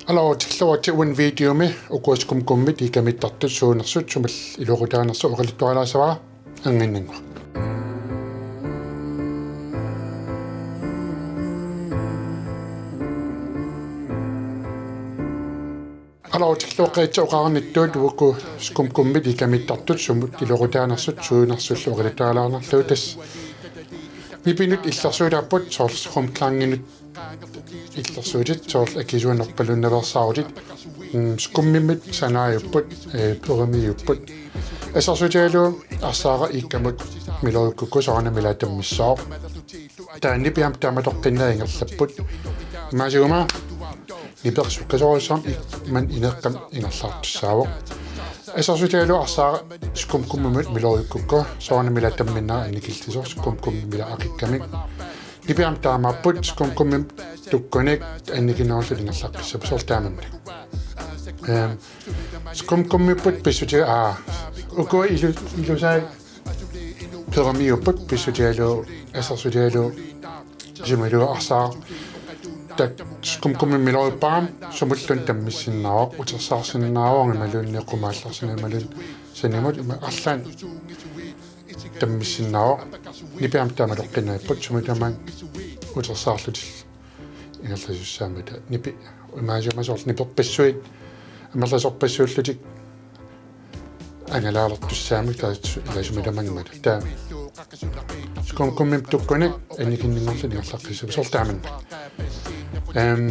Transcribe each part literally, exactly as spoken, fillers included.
Aluu, tikilluaritsi uani videomi ukua ScumCummit iikkamiittartut suunersut sumut iluaqutaanersut oqaluttualaassavara, anginnannguaq. Aluu, tikilluaqqaritsi oqarnittut uku ScumCummit iikkamiittartut sumut iluaqutaanersut suunersullu oqaluttualaarnerlugu. Tassa nipinut illersuutaapput, soorlu rumklanginut illersuutit, soorlu akisuunerpalunnaveersaarutit, mm, ScumCummimut sanaajupput, ee, pyramidiupput. Assersuutigalugu arsaaraq iikkamut milorukkukku soorunami ilaa tammissaaq. Taava nipi aamma taamatoqqinnaaq ingerlapput. Imaassiguma nipeq sukkasuussam iik-, maani ineeqqami ingerlaartussaavoq. Assersuutigalugu arsaaraq ScumCummimut milorukkukku soorunami ilaa tamminnera annikillisoq, ScumCummimut ilaa aqikkamik. Nipi aamma taamaapput, ScumCummimut tukkunik annikinnerullutik ingerlaqqissapput, soorlu taamannak. Ehm, ScumCummiupput pissutigalugu, aa, uku ilu-, ilusai pyramidiupput pissutigalugu, assersuutigalugu, sumilu arsaaraq. Taava ScumCummimut miloruppara sumulluunniit tammissinnaavoq, utersaarsinnaavoq imaluunniit qumaallarsinnaavoq imaluunniit sanimut, ima arlaannik tammissinnaavoq. Nipi aamma taamatoqqinnaaq ipput, sumi tamaanga utersaarlutillu ingerlasussaammata. Nipi imaassiguma soorlu niperpassuit amerlasoorpassuullutik angalaalertussaammata, taava su-, ilaa sumi tamaanga imaattoq. Taava ScumCummimut tukkunik annikinninnerlutik ingerlaqqissapput, soorlu taamannak. Ehm,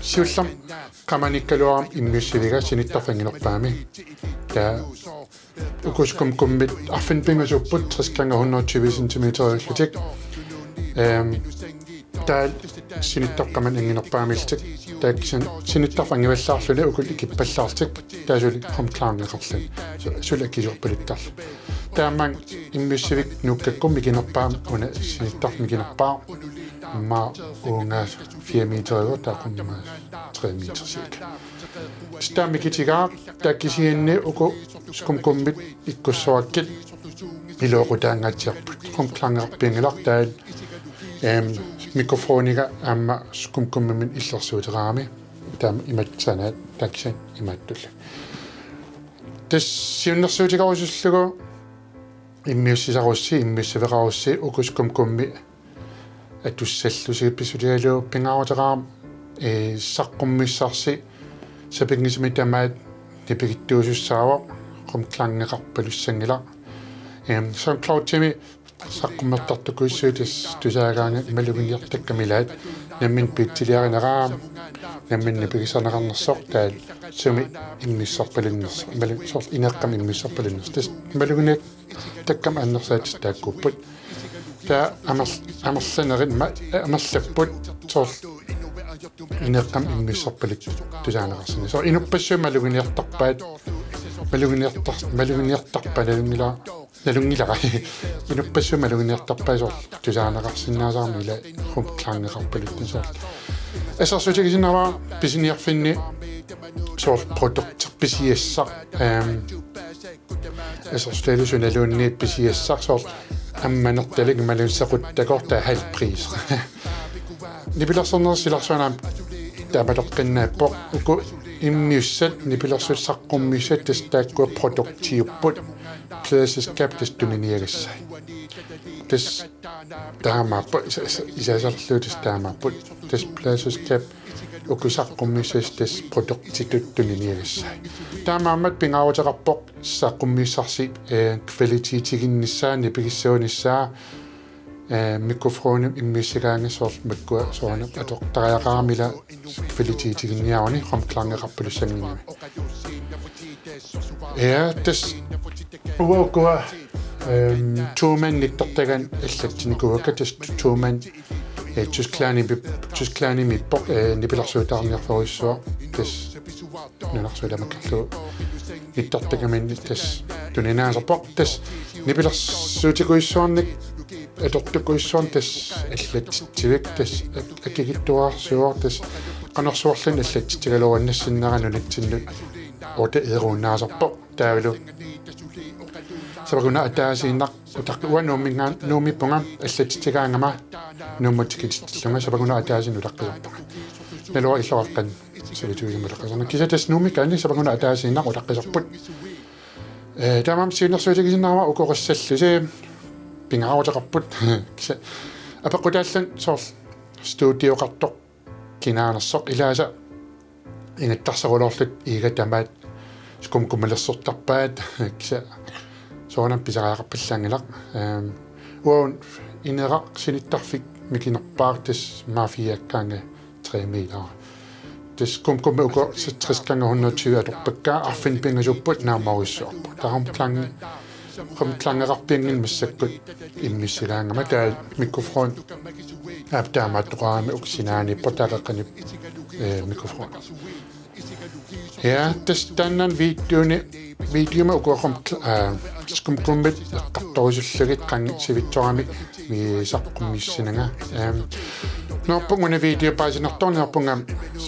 siullermik qamanikkaluarama immiussiviga sinittarfik anginerpaamik. Taava uku ScumCummit arfineq-pingasuupput, tres gange hundrede tyve centimeteriullutik. Ehm, taava sinittarfik qamani anginerpaamillutik. Taava kisianni sinittarfik angivallaarluni uku ikippallaarlutik. Taava suli rumklangeqarluni. Su-, suli akisuuppaluttarluni. Taamaammat immiussivik nuukkakku mikinerpaamik una sinittarfik mikinerpaaq. Immaqa uunga fire meteriuvoq, taava qummut tre meter cirka. Tassa taama mikitigaaq, taava kisianni uku ScumCummit ikkussuakkit iluaqutaangaatsiarput. Rumklangeqarpianngilaq, taava, ehm, mikrofoniga aamma ScumCummimut illersuuteqarami. Taava imatut sanaat, taava kisianni imaattullu. Tassa siunnersuutigerusullugu immiussisarussi, immiussiveqarussi uku ScumCummit atussallusi pissutigalugu pingaaruteqarami, ee, saqqummiussarsi sapinngisamik tamaat nipigittuusussaavoq rumklangeqarpalussanngilaq. Ehm, SoundCloudimi saqqummertartukuussuit tassa tusaagaangat maluginiartakkamilaat, nammineq beatsiliarineraa, nammineq nipigisarineqarnersoq, taava sumi immiussarpalunnersoq, malu-, soorlu ineeqqami immiussarpalunnersoq. Tassa maluginiartakkami annersaatissat taakkuupput. Taava amer-, amerlanerit ma-, amerlapput soorlu ineeqqami immiussarpaluttut tusaaneqarsinnaasut. Soorlu inuppassuit maluginiartarpaat, maluginiartar-, maluginiartarpaat nalunngila-, nalunngilara. Inuppassuit maluginiartarpaat soorlu tusaaneqarsinnaasarami ilaa rumklangeqarpaluttut soorlu. Assersuutigisinnaavara pisiniarfinni soorlu produkti pisiassaq, ehm, assersuutigalugu sunaluunniit pisiassaq, soorlu ammanertalik imaluunniit sequttakoq, taava halv pris. Nipilersornerup silarsuani aamma taamatoqqinnaaq ippoq, uku immiussat, nipilersuut saqqummiussat tassa taakkua produktiupput, pladeselskabit tassa tuniniagassai. Tassa taamaappoq, isa-, isa-, isaasarlugu tassa taamaappoq. Tassa pladeselskabit uku saqqummiussat tassa produktitut tuniniagassai. Taamaammat pingaaruteqarpoq saqqummiussarsi, ee, kvalitetiginnissaa, nipigissagunissaa, ee, mikrofonimik immiussigaangassi soorlu makkua soorunami atortariaqarami ilaa kvalitetiginniaruni rumklangeqarpalussanngimmat. Ja, tassa uanga ukua, ehm, Thomann nittartagaanni allatsinikuuakka, tassa Thomann, eh, Tysklandimi, Tysklandimiippoq, eh, nipilersuutaarniartorujussuaq, tassa nunarsuaq tamakkerlugu nittartagaminnit tassa tuniniaasarpoq, tassa nipilersuutikujussuarnik atortukujussuarnik tassa allatsitsivik, tassa ak-, akikitsuararsuuvoq, tassa qanorsuarluunniit allatsitsigaluarunnassinnera nunatsinnut otte eurounnaasarpoq. Taavalu sapaatip-akunnera ataasiinnaq utaqqi-, uanga Nuumminnga-, Nuummiippunga, allatsitsigaangama Nuummut tikititsillunga, sapaatip-akunnera ataasiinnaq utaqqisarpunga. Naluara illoqarfik qanoq sivisuumik ulaqqisarneq. Kisianni tassa Nuummi kaanni sapaatip-akunnera ataasiinnaq ulaqqisarput. Eh, taamaammat siunnersuutigisinnaavara ukorissallusi pingaaruteqarput. Kisianni apeqqutaalluni soorlu studioqartoq kinaanersoq ilaasa ingattarsaruloorlutik iiga tamaat skumkummilersortarpaat kisianni soorunami pisariaqarpallaanngilaq. Ehm, uagut ineqarsinittarfik mikinerpaaq tassa Mafiakkaangat tre meter. Tassa skumkummi uku seksogtres gange hundrede og tyve atorpakka arfineq-pingasuupput naammarissuarput. Taava rumklang-, rumklangeqarpianngilaq massakkut immissilaangama taava mikrofon aap taamaattoqarami uku sinaaniippoq taava qeqqani, eh, mikrofon. Ja, tassa taanna videoni, videomi ukorum, eh, skumkummit eqqartorusullugit qanga sivitsorami vi saqqummiussinanga. Ehm, neriuppunga una video paasinartornikuupput aamma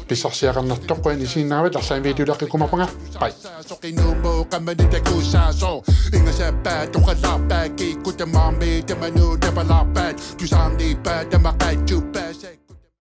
pissarsiaqarnartoq qujanaq isiginnaaravit arlaannik videoleqqikkumaarpanga. Bye. Soqinummu qamani takussaasoq. Ingasappaat toqallaarpaat kikkut tamarmik tamanut tapallaarpaat. Tusaarniippaat tamaqatsuppaat.